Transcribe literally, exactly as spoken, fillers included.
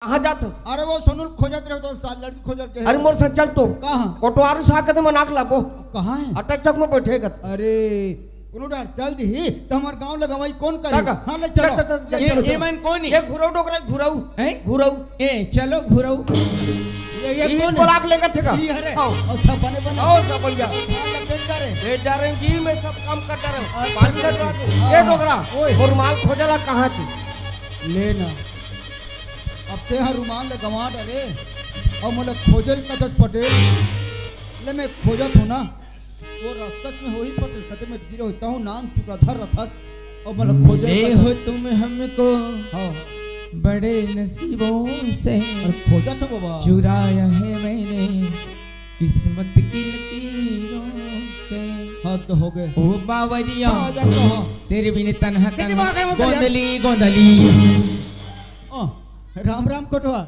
कहाँ जात हस? अरे वो सोनू ल खोजत रहे तो साल लड़की खोजत के। अरे मोर संग चल तो। कहाँ? कोटवार साग के मन आग लाबो। कहाँ है? अटक चौक में बैठे गत। अरे कोनो डर चल दी तो हमार गांव लगवाई कौन करे? काका, हाँ ले चलो। चल, चल, चल, ये चलो, ये चलो। मन कौन है? ये घुरऊ डोकरा घुरऊ। हैं? घुरऊ। ए चलो घुरऊ। ये ये ये कौन बोला है? के लेकर थे का? ये हरे। आओ। अच्छा बने बने। आओ सब भैया। हाँ, लग गए जा रहे। ये जा रहे जी, मैं सब काम करता रहूँ। अच्छा, बात कर रहा हूँ। हाँ, ये हाँ। डोकरा, ओए। वो रुमाल खोजला कहाँ थी? ले ना। अब ते हर रुमाल ले गंवा डरे। अब मोला खोजल कथस पटेल। ले मैं खोजत हूँ ना। वो रास्ता में होही पटेल, कते में गिरो होता हूँ, नाम चुका धर रथस। और मोला खोजल मिले कथस। हो तुम हमको हाँ। बड़े नसीबों से। अरे खोजत हूँ बाबा। चुराया है मैंने किस्मत की लकीरों से। हाँ तो हो गए। ओ बावरिया, हाँ, जा तो हाँ। तेरे बिन तन्हा कितनी तन्हा बार कहे वो तो यार? गोंदली गोंदली। ओ, राम राम कोटवा।